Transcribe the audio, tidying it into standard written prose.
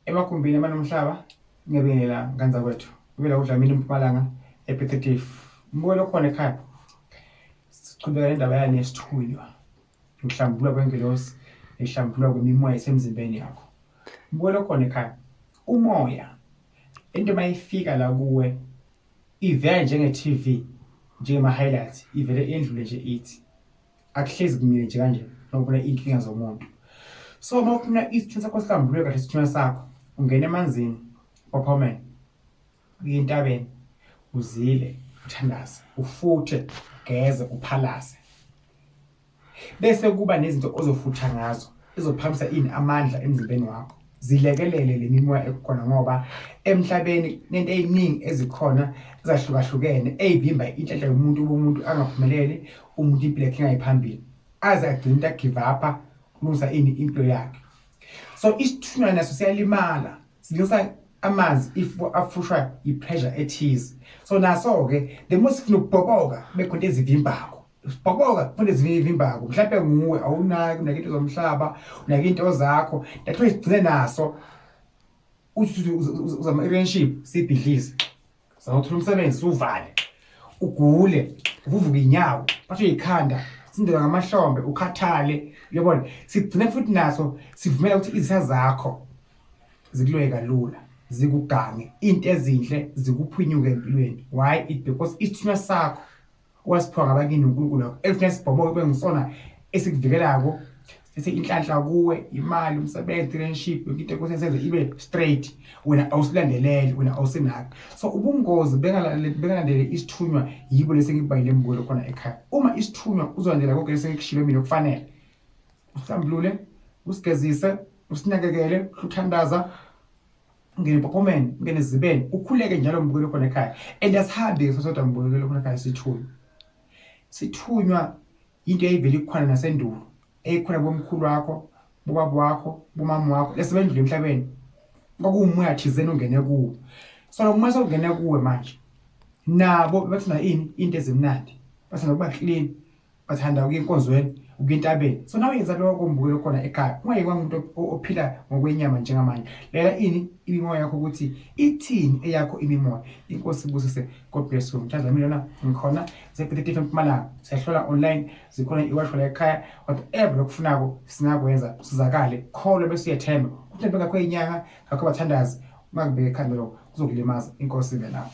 Emagumbini amanomhlaba ngiyabingelela nganza kwethu. Ubela uDlamini eMpumalanga ePiet Retief. Umbukelo okhona ekhaya. Siqhubeka nendaba yani yesithunywa. Ukuhlambululwa kwengelosi, ukuhlambululwa kwemimoya esemzimbeni yakho. Umbukelo okhona ekhaya. Umoya into mayifika la kuwe ivela njenge-TV njengema-highlights ivele indlule nje ithi akuhlezi kumile nje kanje nokubona iy'nkinga zomuntu. So uma ufuna isithunywa sakho sihlambuluke kahle isithunywa sakho, ungena emanzini uphophomele, uye entabeni, uzile, uthandaze, ufuthe, ugeze, uphalaze. Bese kuba nezinto ozofutha ngazo ezophakamisa ini amandla emzimbeni wakho. Zilekelele le mimoya ekukhona ngoba emhlabeni nento eziningi ezikhona ezahlukahlukene eyivimba inhlanhla yomuntu uba umuntu angaphumeleli umuntu impilo yakhe ingayi phambili aze agcine umuntu agive up kulungisa ini impilo yakhe. So isithunywa naso siyalimala silungisa amanzi if afushwa i-pressure ethize. So naso-ke the more sifuna ukubhoboka bekhona into ezivimbako sibhoboka kufanele zivimbako mhlawumbe nguwe awunaki unake into zomhlaba unake into zakho that's why sigcine naso uthi uzama i-relationship sibhidlize zama ukuthola umsebenzi uvale ugule uvuvuke inyawo basho ikhanda sindela ngamahlombe ukhathale uyabona sigcine futhi naso sivumela ukuthi izitha zakho zikuloye kalula zikugange into ezinhle zikuphunyuke empilweni why it because isithunywa sakho owasiphiwa ngabakini uNkulunkulu wakho elifuna sibhoboke kube ngisona esikuvikelako sithethe inhlanhla kuwe imali umsebenzi relationship yonke into enkosi senze ibe straight wena awusilandeleli wena awusinaki so ubungozi bengalandeli isithunywa yibo lesi ngikubayile embukelo khona ekhaya uma isithunywa uzolandela konke lesi ngikushilo mina okufanele usihlambulule usigezise usinakekele uthandaza ungene empophomeni ungene ezibeni ukhuleke njalo mbukelo khona ekhaya and asihambi ke sodwa mbukelo khona ekhaya sithunywa sithunywa into eyayivele ikhona nasendulo eyikhona bomkhulu wakho bobaba wakho bomama wakho lesebendlule emhlabeni kwakuwumoya thizeni ungene kuwo so lo moya sokungena kuwe manje nabo bathanda ini into ezimnandi bathanda ukuba clean bathanda ukuya enkonzweni ukuya entabeni so nawe yenza lokho mbukelo khona ekhaya ungayekwa umuntu ophila ngokwenyama njengamanje lela ini imimoya yakho ukuthi ithini eyakho imimoya inkosi ibusise god bless you mthandazo wami lona ngikhona sephethe empumalanga siyahlola online zikhona iwasho la ekhaya whatever lokufunako singakwenza usizakale kholwa bese uyethemba ukuthi ngakho inyanga ngakho bathandazi ungakubeka ekhanda lokho kuzokulimaza inkosi ibe nawe.